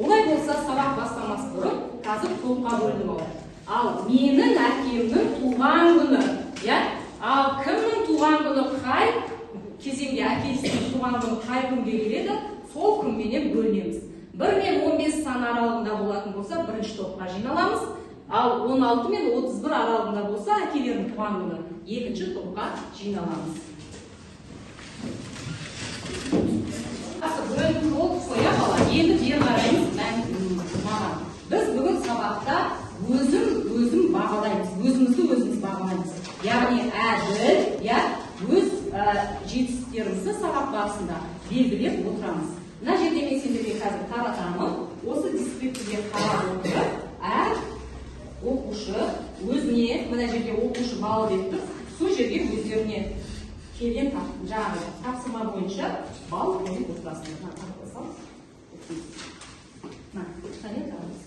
Олай болса, сабақ бастамас бұрын қазір топқа бөлініп алайық. Ал менің әкемнің туған күні, иә? Ал кімнің туған күні қай кезеңде, әкесінің туған күні қай күнге келеді, сол күнменен бөлінеміз. 1 мен 15 сан аралығында болатын болса, бірінші топқа жиналамыз. Ал 16 мен 31 аралығында болса, әкелерінің туған күні екінші топқа жиналамыз. Бөлініп болдық қой, иә, бала? Енді бері қараймыз маған. Біз бүгін сабақта өзім бағалаймыз, өзімізді өзіміз бағалаймыз. Яғни әділ, иә, өз жетістіктерімізді сабақ барысында белгілеп отырамыз. Мына жерде мен сендерге қазір таратамын. Осы дескрипторге қарап отырып, әр оқушы өзіне, мына жерде оқушы балл деп тұр, сол жерге өздеріне келген жаңағы тапсырма бойынша балл қойып отырасыңдар. Мына тақта сал. Мына, кішкене тарамыз.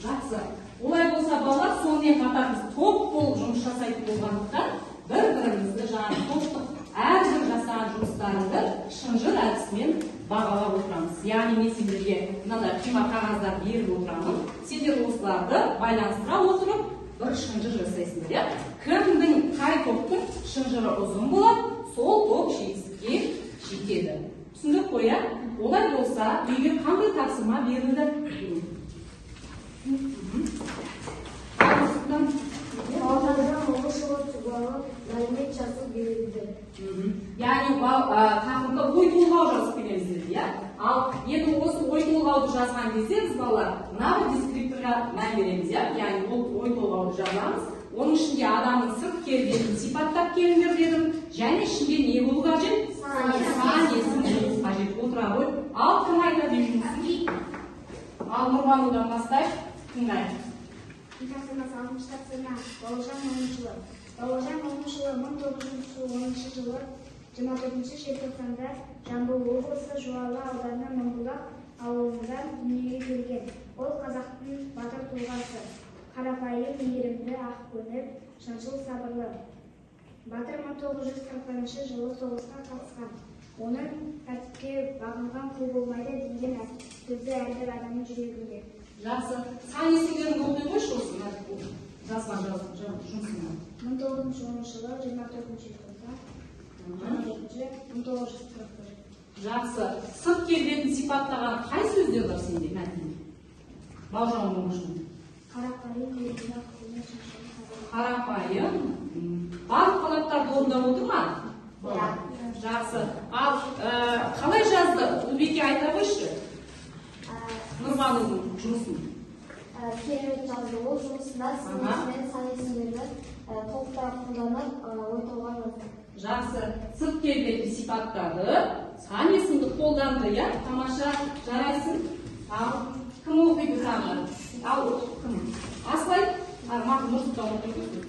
Жақсы. Олай болса, балалар, сонымен қатар біз топ болып жұмыс жасайтын болғандықтан, бір-бірімізді жаңағы топтық әрбір жасаған жұмыстарыңды шынжыр әдісімен бағалап отырамыз. Яғни мен сендерге мынандай қима қағаздар беріп отырамын. Сендер осыларды байланыстыра отырып бір шынжыр жасайсыңдар, иә? Кімнің қай топтың шынжыры ұзын болады, сол топ жетістікке жетеді. Түсіндік қой, иә? Олай болса, үйге қандай тапсырма берілді? Бауыржан Момышұлы туралы мәлімет жазу берілді. Яғни тақырыпта ой толғау жазып келеміз деді, иә? Ал енді осы ой толғауды жазған кезде біз, балалар, мына бір дескрипторға мән береміз, иә? Яғни ол ой толғауды жазамыз. Оның ішінде адамның сырт келбетін сипаттап келіңдер дедім. Және ішінде не болу қажет? Сан есім болу қажет. Отыра ғой. Ал кім айтады үй жұмысын? Ал Нұрбанудан бастайық. Тыңдайық. Тапсырмасы алтыншы тапсырма. Бауыржан Момышұлы. Бауыржан Момышұлы 1910 жылы 24 желтоқсанда Жамбыл облысы Жуалы ауданы Мыңбұлақ ауылында дүниеге келген. Ол қазақтың батыр тұлғасы, қарапайым, мейірімді, ақкөңіл, шыншыл, сабырлы. Батыр 1941 жылы соғысқа қатысқан. Оның тәртіпке бағынған құл болмайды деген сөзі әрбір адамның жүрегінде. Жақсы. Сан есімдеріңді оқи қойшы осы жазған жұмысыңды. 1910 жылы 24 желтоқсан, 1941. Жақсы. Сырт келбетін сипаттаған қай сөздер бар сенде мәтінде? Бауыржан Момышұлы. Қарапайым, мейірімді, ақкөңіл, шыншыл, сабырлы. Қарапайым. Барлық талаптарды орындап отыр ма? Иә. Жақсы. Ал қалай жазды? Ұлбике, айта қойшы. Нұрбанудың жұмысын. Керемет жазды. Ол жұмысында сан есімдерді толықтыра қолданып, ой толғау жазды. Жақсы. Сырт келбетін сипаттады, сан есімді қолданды, иә? Тамаша, жарайсың. Ал кім оқиды тағы? Ал кім? Асылай, мақұл, Нұрсұлтан оқи қойсын.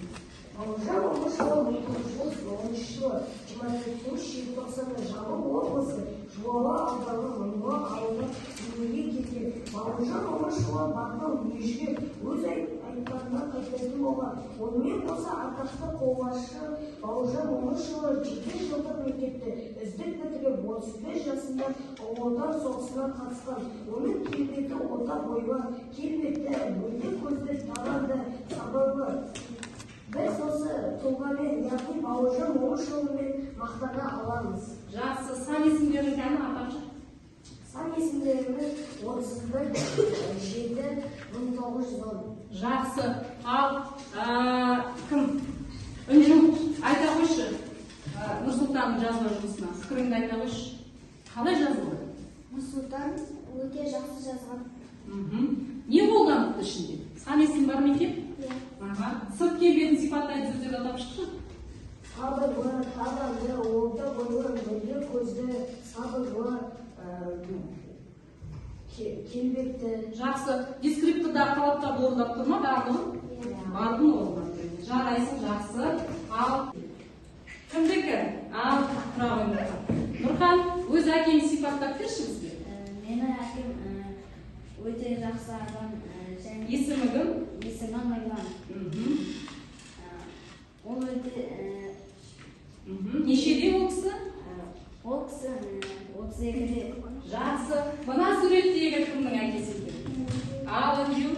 Бауыржан Момышұлы 1910 жылы 24 желтоқсанда Жамбыл облысы Жуалы ауданы Мыңбұлақ ауылында дүниеге келген. Бауыржан Момышұлы батыл, ержүрек, өз айтқанынан қайтпайтын болған. Онымен қоса атақты қолбасшы Бауыржан Момышұлы 7 жылдық мектепті үздік бітіріп, 35 жасында Ұлы Отан соғысына қатысқан. Оның келбеті орта бойлы, келбетті, мөлдір көзді, табанды, сабырлы. Біз осы тұлғамен, яғни Бауыржан Момышұлымен мақтана аламыз. Жақсы. Сан есімдердің кәні атапшы? Сан есімдеріміз 31 7 1910. Жақсы. Ал кім? Үнжу, айта қойшы. Нұрсұлтанның жазба жұмысына пікіріңді айта қойшы. Қалай жазылды? Нұрсұлтан өте жақсы жазған. Не қолданыпты ішінде? Сан есім бар ма екен? Иә. Сырт келбетін сипаттайтын сөздерді атап шықшы. Сабырлы, табанды, орта бойлы, мөлдір көзді, сабырлы, келбетті. Жақсы. Дескриптордағы талаптарды орындап тұр ма барлығын? Барлығын орындап тұр. Жарайсың, жақсы. Ал кімдікі? Ал тұра ғой, Нұрхан. Нұрхан, өз әкеңді сипаттап берші бізге. Менің әкем өте жақсы адам. Және Есімі кім? Есімі Нұрлан. Ол өте Нешеде ол кісі? Ол кісі 38 32-де. Жақсы. Мына суреттегі кімнің әкесі екен? Ал, Інжу.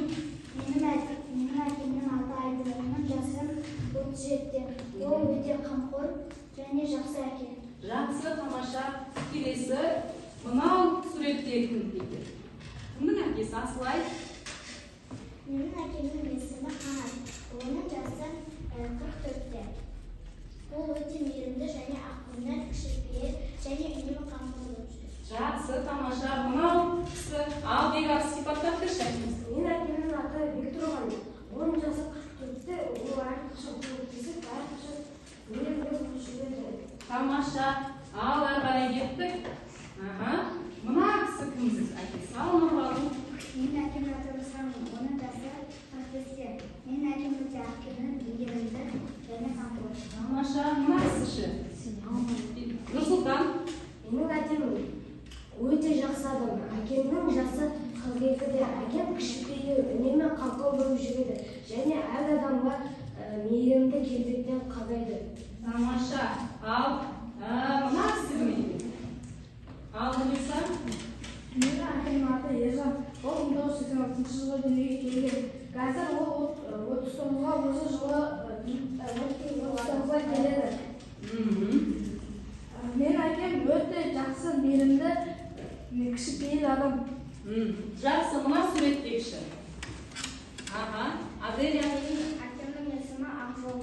Менің әкемнің аты Айдын, оның жасы 37-те. Ол өте қамқор және жақсы әке. Жақсы, тамаша. Келесі, мынау суреттегі кімдікі екен? Кімнің әкесі? Асылай. Менің әкемнің есімі Қанат. Оның жасы 44-те. Ол өте мейірімді және ақкөңіл, кішіпейіл және үнемі қамқор болып жүреді. Жақсы, тамаша. Мынау кісі, ал Бекарыс, сипаттап берші әкеңізді. Менің әкемнің аты Бектұрған. Оның жасы 44-те. Ол әрқашан көмектесіп, әрқашан мейірімді болып жүреді. Тамаша. Ал ары қарай кеттік. Аха. Мына кісі кімсіз әкесі? Ал, Нұрғаным. Менің әкемнің аты Руслан, оның жасы 45-те. Менің әкем өте ақкөңіл, мейірімді және қамқор. Тамаша. Мына кісі ше? Нұрсұлтан. Менің әкем өте жақсы адам. Әкемнің жасы 42-де. Әкем кішіпейіл, үнемі қамқор болып жүреді және әр адамға мейірімді келбетпен қарайды. Тамаша. Ал мына кісі кім екен? Ал, Нұрса. Менің әкемнің аты Ержан. Ол 1986 жылы дүниеге келген. Қазір ол 39-ға осы жылы 39-ға келеді. Менің әкем өте жақсы, мейірімді, кішіпейіл адам. Жақсы, мына суреттегіші. Аха, Аделя. Менің әкемнің есімі Ақжол.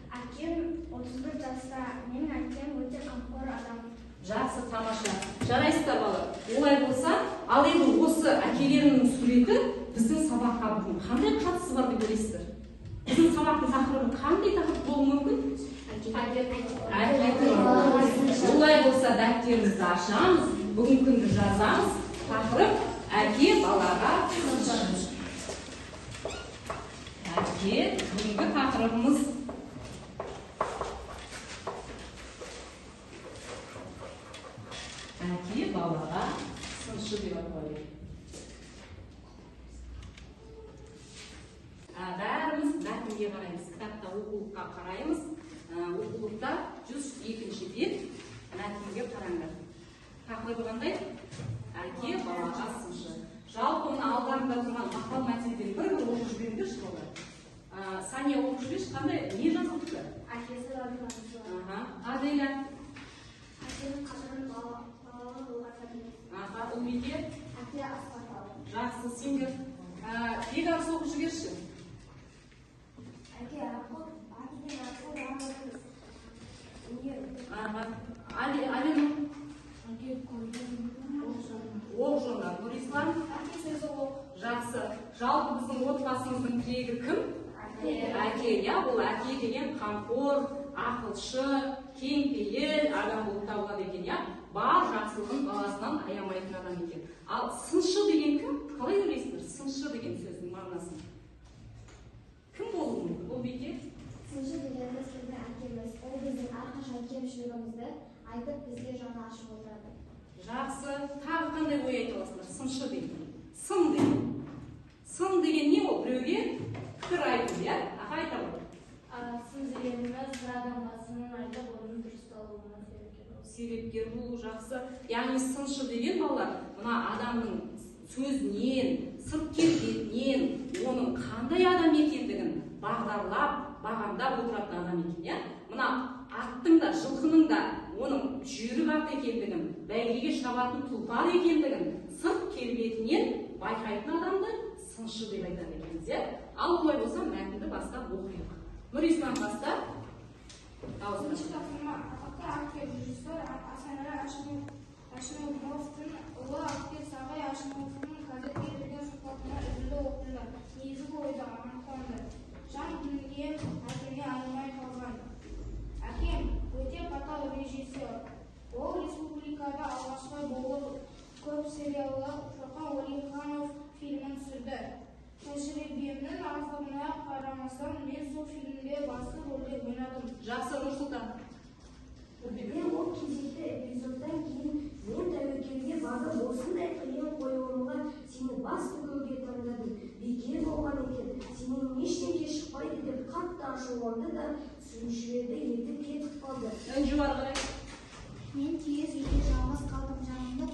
Әкем 31 жаста. Менің әкем өте қамқор адам. Жақсы, тамаша. Жарайсыздар, балалар. Олай болса, ал енді осы әкелерінің суреті біздің сабаққа бүгін қандай қатысы бар деп ойлайсыздар? Біздің сабақтың тақырыбы қандай тақырып болуы мүмкін? Әке туралы. Олай болса, дәптерімізді ашамыз, бүгінгі күнді жазамыз. Тақырып әке балаға сыншы. Әке, бүгінгі тақырыбымыз әке балаға сыншы деп аталады. Бәріміз мәтінге қараймыз, кітапта оқулыққа қараймыз. Оқулықта 102-ші бет, мәтінге қараңдар. Тақырыбы қандай? Әке балаға сыншы. Жалпы мына алдарында тұрған мақал мәтелден бір-бір оқып жіберіңдерші, балалар. Сания, оқып жіберші, қандай не жазылыпты? Әкесі Радион. Аха, Аделя. Әкенің қадірін балалы болғанда білесің. Аха, Ұлбике. Әке асқар тау. Жақсы, сендер. Бекарыс, оқып жіберші. Әке ақыл, әкеден ақыл алыңыз. Аха, Алина. Әке көрген оқ жонар. Оқ жонар. Нұрислам. Әке сөзі оқ. Жақсы. Жалпы біздің отбасымыздың тірегі кім? Әке. Әке, иә, ол әке деген қамқор, ақылшы, кеңпейіл адам болып табылады екен, иә. Бар жақсылығын баласынан аямайтын адам екен. Ал сыншы деген кім? Қалай ойлайсыздар? Сыншы деген сөздің мағынасын. Кім болуы мүмкін? Ол Беке? Сыншы дегеніміз біздің әкеміз. Ол біздің әрқашан кемшілігімізді айтып, бізге жаны ашып отырады. Жақсы. Тағы қандай ой айта аласыңдар? Сыншы деген. Сын деген. Сын деген не ол? Біреуге пікір айту, иә? Аха, айта ғой. Сын дегеніміз бір адамға сынын айтып, оның дұрысталуына себепкер болу. Себепкер болу, жақсы. Яғни сыншы деген, балалар, мына адамның сөзінен, сырт келбетінен, оның қандай адам екендігін бағдарлап, бағамдап отыратын адам екен, иә? Мына аттың да, жылқының да оның жүйрік ат екендігін, бәйгеге шабатын тұлпар екендігін сырт келбетінен байқайтын адамды сыншы деп айтады екенбіз, иә? Ал олай болса, мәтінді бастап оқиық. Нұрислам, баста. Бірінші тапсырма. Атақты актер, режиссер Асанәлі Әшімовтың ұлы актер Сағи Әшімовтың газетке берген сұхбатынан үзінді оқыңдар. Негізгі ойды анықтаңдар. Жан дүнием әкеме айырмай қалған. Әкем өте қатал режиссер. Ол республикада алғашқы болып көп сериялы Шоқан Уәлиханов фильмін түсірді. Тәжірибемнің аздығына қарамастан мен сол фильмде басты рөлде ойнадым. Жақсы, Нұрсұлтан. Мен ол кезекті эпизодтан кейін мен тәуекелге барып осындай қиын қойылымға сені бас тігуге таңдадым. Бекер болған екен, сенен ештеңе шықпайды деп қатты ашуланды да түсіншілерді ертіп кетіп қалды. Інжу, ары қарай. Мен киіз үйде жалғыз қалдым. Жанымда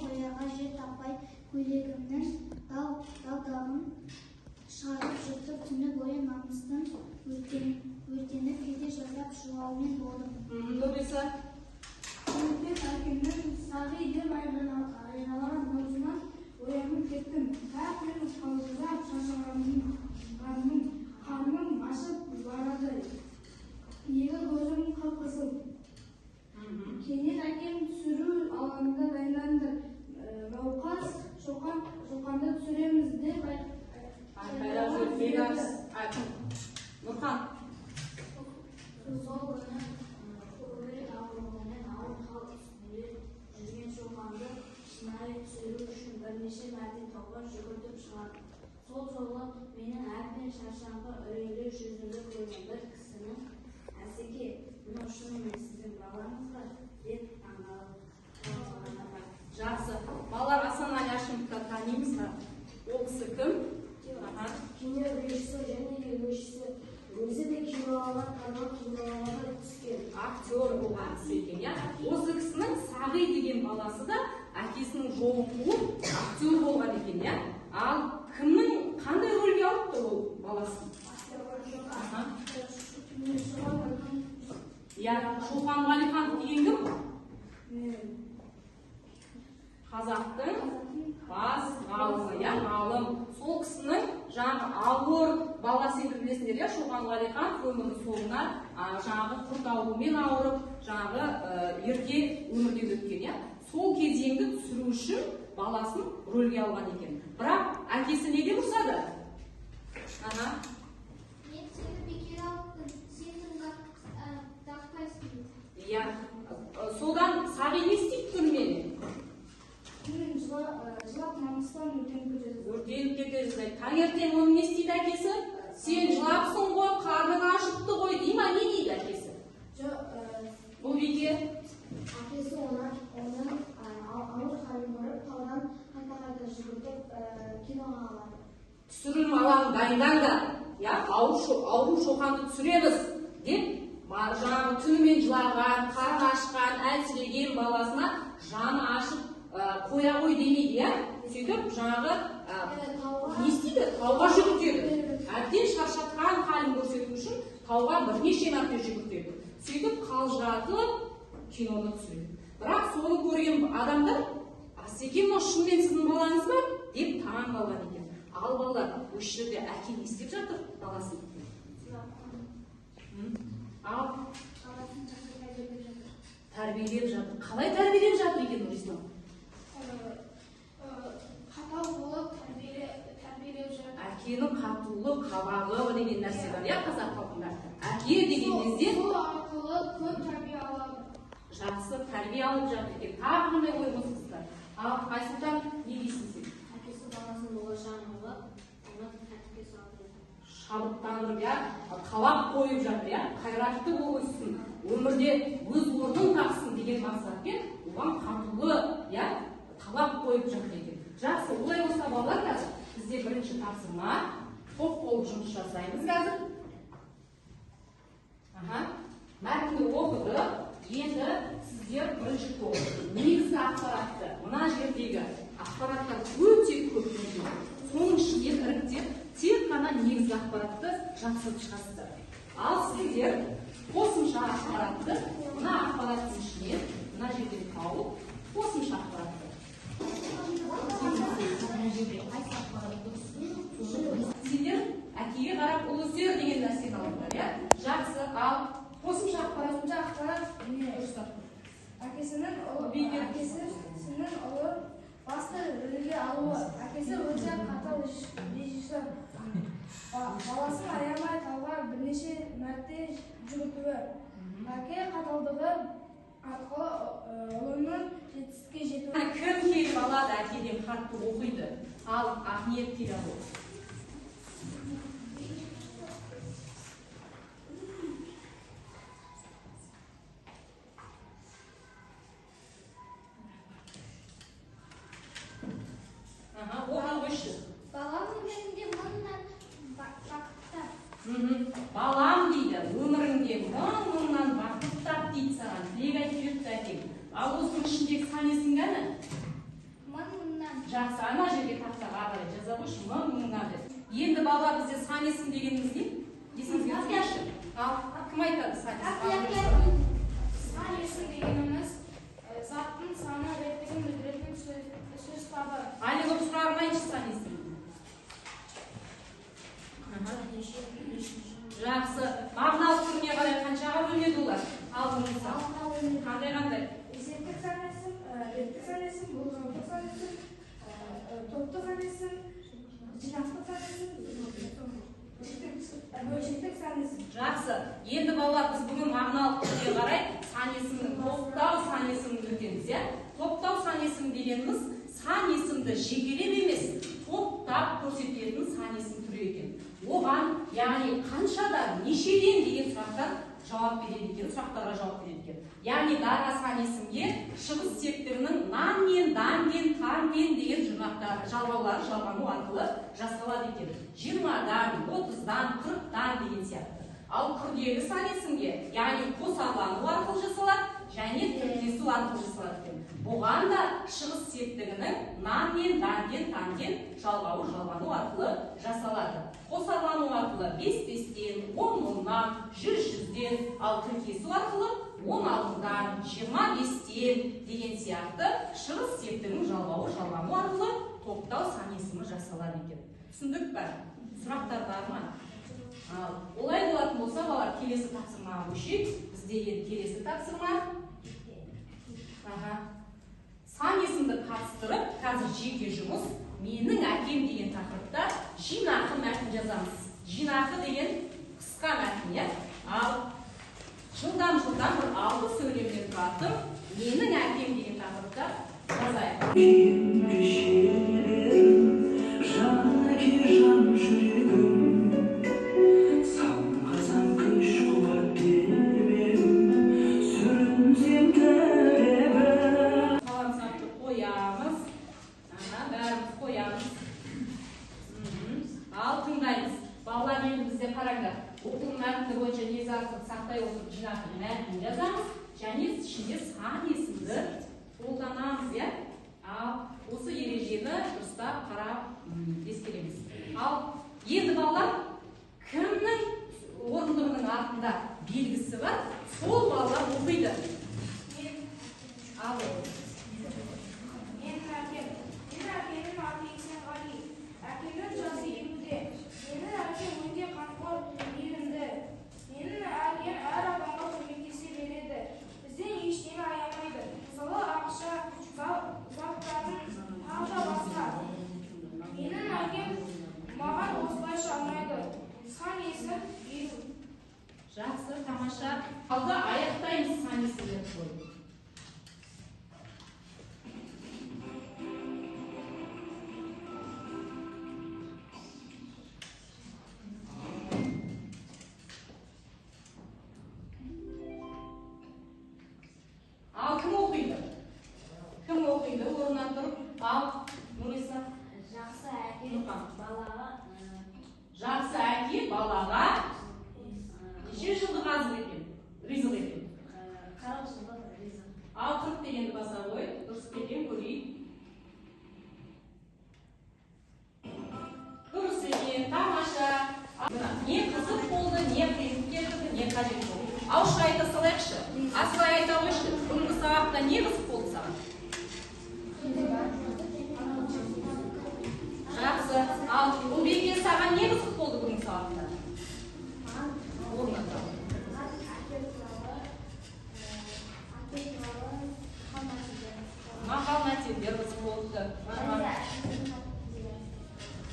түсіру үшін бірнеше мәрте тауға жүгіртіп шығады. Сол жолы менің әбден шаршаңқы, үрейлі жүзімді көрген бір кісінің «Асеке, мынау шынымен сіздің балаңыз ба?» деп таңғалып қалғаны бар. Жақсы. Балалар, Асанәлі Әшімовті танимыз ба? Ол кісі кім? Аха. Кино режиссер және режиссер. Өзі де киноларға танымал, киноларға түскен. Актер болған кісі екен, иә. Осы кісінің Сағи деген баласы да әкесінің жолын қуып актер болған екен, иә. Ал кімнің қандай рөлге алыпты ол баласын? Аха. Иә, Шоқан Уәлиханов деген кім? Қазақтың бас ғалымы, иә, ғалым. Сол кісінің жаңағы ауыр баласы, енді білесіңдер, иә, Шоқан Уәлиханов өмірінің соңына жаңағы құрт ауруымен ауырып, жаңағы ерте өмірден өткен, иә. Сол кезеңді түсіру үшін баласын рөлге алған екен. Бірақ әкесі не деп ұрсады? Аха. Мен сені бекер алыппын, сен тым дақпайсың. Иә, содан Сағи не істейді түнімен? Түнімен жылап намыстан өртеніп кетеді. Өртеніп кете жаздайды. Таңертең оны не істейді әкесі? Сен жылапсың ғой, қарның ашыпты ғой дей ма, не дейді әкесі? Жоқ, Бұл бике әкесі оның ауыр халін көріп, таудан қайта-қайта жүгіртіп киноға алады. Түсірілім алаңын дайындаңдар, иә, ауру Шоқанды түсіреміз деп, жаңағы түнімен жылаған, қарны ашқан, әлсіреген баласына жаны ашып, қоя қой демейді, иә. Сөйтіп жаңағы не істейді? Тауға жүгіртеді. Әбден шаршатқан халін көрсету үшін тауға бірнеше мәрте жүгіртеді. Сөйтіп қалжыратып киноны түсіреді. Бірақ соны көрген адамдар, «Асеке, мынау шынымен сіздің балаңыз ба?» деп таң қалған екен. Ал балалар, осы жерде әке не істеп жатыр баласын? Ал Баласын жақсы тәрбиелеп жатыр. Тәрбиелеп жатыр. Қалай тәрбиелеп жатыр екен, Нұрислам? Қатал болып тәрбиелеп жатыр. Әкенің қатулы қабағы деген нәрсе бар, иә, қазақ халқында. Әке деген кезде Сол арқылы көп тәрбие алады. Жақсы тәрбие алып жатыр екен. Тағы қандай ой қосасыздар? Ал Айсұлтан, не дейсің сен? Әкесі баласының болашағын ойлап, оны тәртіпке салып жатыр. Шабыттандырып, иә, талап қойып жатыр, иә, қайратты болып өссін, өмірде өз орнын тапсын деген мақсатпен оған қатулы, иә, талап қойып жатыр екен. Жақсы, олай болса, балалар, қазір бізде бірінші тапсырма, топ болып жұмыс жасаймыз қазір. Аха. Мәтінді оқыдық. Енді сіздер бірінші топ негізгі ақпаратты, мына жердегі ақпараттар өте көп мүмкін. Соның ішінен іріктеп, тек қана негізгі ақпаратты жақсылап шығасыздар. Ал сіздер қосымша ақпаратты мына ақпараттың ішінен, мына жерден тауып, қосымша ақпаратты. Мына жерде қайсы ақпарат дұрыс? Сендер әкеге қарап ұл өсер деген нәрсені алдыңдар, иә? Жақсы, ал қосымша ақпарат, Қосымша ақпарат не дұрыстап? Әкесінің ұлы, Бекер. әкесінің ұлы басты рөлге алуы. Әкесі өте қатал режиссер. Баласын аямай тауға бірнеше мәрте жүгіртуі. Әке қаталдығы арқылы ұлының жетістікке жетуі. Кім келіп алады әкеден хатты оқиды? Ал Ақниет келе ғой. Аха, оқи қойшы. Балам өмірінде мыңнан бақыт тап. Балам дейді, өміріңде мың-мыңнан бақыт тап дейді саған. Тілек айтып жіберіпті әкең. Ал осының ішіндегі сан есің кәні? Мың-мыңнан. Жақсы, ана жерге тақтаға қарай жаза қойшы, мың-мыңнан деп. Енді балалар, бізде сан есім дегеніміз не? Есіңізге түсірші. Ал кім айтады сан есім? Сан есім дегеніміз заттың саны реттігін білдіретін сөз табы. Әлі көп сұрағын айтшы сан есім. Жақсы. Мағыналық түріне қарай қаншаға бөлінеді олар? Ал мысал. Қандай қандай? Есептік сан есім, реттік сан есім, болжамдық сан есім, топтық сан есім, жинақтық сан есім, бөлшектік сан есім. Жақсы. Енді балалар, біз бүгін мағыналық түріне қарай сан есімнің топтау сан есімін өтеміз, иә? Топтау сан есім дегеніміз сан есімді жекелеп емес, топтап көрсететін сан есім түрі екен. Оған, яғни қаншадан, нешеден деген сұрақтар жауап береді екен, сұрақтарға жауап береді екен. Яғни дара сан есімге шығыс септігінің нан-нен, дан-ден, тан-ден деген жұрнақтар жалғаулары жалғану арқылы жасалады екен. 20-дан, 30-дан, 40-дан деген сияқты. Ал күрделі сан есімге, яғни қосарлану арқылы жасалады және тіркесу арқылы жасалады екен. Бұған да шығыс септігінің нан-нен, дан-ден, тан-ден жалғауы жалғану арқылы жасалады. Қосарлану арқылы 5-5-тен, 10-10-нан, 100-100-ден, ал тіркесу арқылы 16-дан, 25-тен деген сияқты шығыс септігінің жалғауы жалғану арқылы топтау сан есімі жасалады екен. Түсіндік пе? Сұрақтар бар ма? Ал, олай болатын болса, балалар, келесі тапсырмаға көшейік. Бізде енді келесі тапсырма. Сан есімді қатыстырып, қазір жеке жұмыс, менің әкем деген тақырыпта жинақы мәтін жазамыз. Жинақы деген қысқа мәтін, иә? Ал, жылдам-жылдам бір 6 сөйлемнен тұратын менің әкем деген тақырыпта жазайық. Сақтай отырып жинақы мәтін жазамыз және ішінде сан есімді қолданамыз, иә? Ал осы ережені дұрыстап қарап ескереміз. Ал енді балалар, кімнің орындығының артында белгісі бар, сол балалар оқиды. Ал менің әкем. Менің әкемнің аты Есенғали. Әкемнің жасы 50-де. Менің әкем өте қамқор, мейірімді. Менің әкем әр адамға көмектесе береді. Бізден ештеңе аямайды. Мысалы, ақша, заттарын, тағы да басқа. Менің әкем маған осылайша ұнайды. Сан есім 50. Жақсы, тамаша. Алда аяқтаймыз сан есімдерді қойып. Ал кім оқиды? Кім оқиды? Орнынан тұрып. Ал, Нұриса. Жақсы әке балаға. Жақсы әке балаға неше жылдық азық екен? Ризық екен. 40 жылдық ризық. Ал 40 дегенді баса ғой. Дұрыс па екен, көрейік. Дұрыс екен, тамаша. Не қызық болды, не қиындық келтірді, не қажет болды. Ауызша айта салайықшы. Асылай айта қойшы. Бүгінгі сабақта не қызық болды саған? Жақсы. Ал Ұлбике, саған не қызық болды бүгінгі сабақта? Орнына тұр. Мақал мәтелдер қызық болыпты.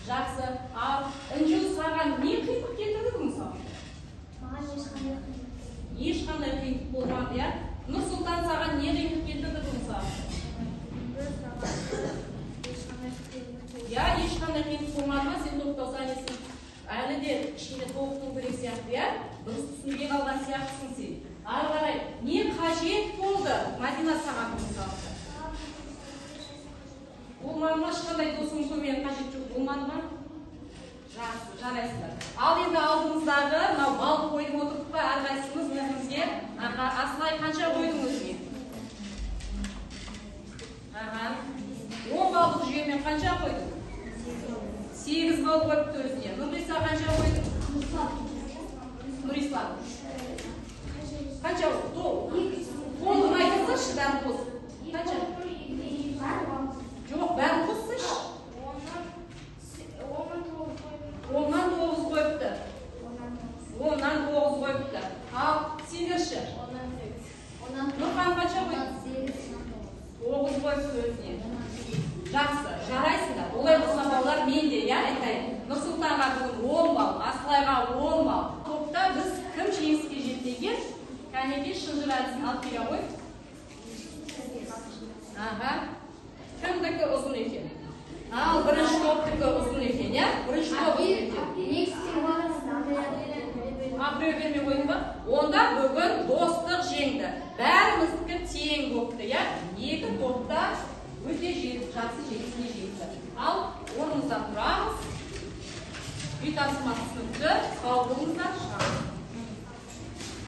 Жақсы. Ал Інжу, саған не қиындық келтірді бүгінгі сабақта? Маған ешқандай қиындық. Ешқандай қиындық болмады, иә? Нұрсұлтан, саған не қиындық келтірді бүгін сабақта? Иә, ешқандай қиындық болмады ма? Сен топтау сан есім әлі де кішкене толықтыру керек сияқты, иә? Дұрыс түсінбей қалған сияқтысың сен. Ары қарай не қажет болды Мадина саған бүгін сабақта? Болмады ма? Ешқандай досыңның көмегін қажет жоқ болмады ма? Жақсы, жарайсыздар. Ал енді алдымыздағы мынау бал қойып отырдық па әрқайсымыз өзімізге? Аха, Асылай, қанша қойдың өзіңе? Аха. 10 балдық жүйемен қанша қойдың? 8 балл қойыпты өзіне. Нұриса, қанша қойдың? Нұрислам. Қанша? Толығын айтсаңшы, бәрін қосып. Қанша? Жоқ, бәрін қоссайшы. 10-нан 9 қойыпты. 10-нан 9 қойыпты. Ал сендер ше? Нұрхан қанша қойды? 9 қойыпты өзіне. Жақсы, жарайсыңдар. Олай болса балалар, мен де, иә, айтайын. Нұрсұлтанға бүгін 10 балл, Асылайға 10 балл. Топта біз кім жеңіске жетті екен? Кәнекей, шынжыр әдісін алып келе ғой. Аха. Кімдікі ұзын екен? Жақсы жетісіне жетті. Ал орнымыздан тұрамыз. Үй тапсырмасы түсінікті. Сау болыңыздар.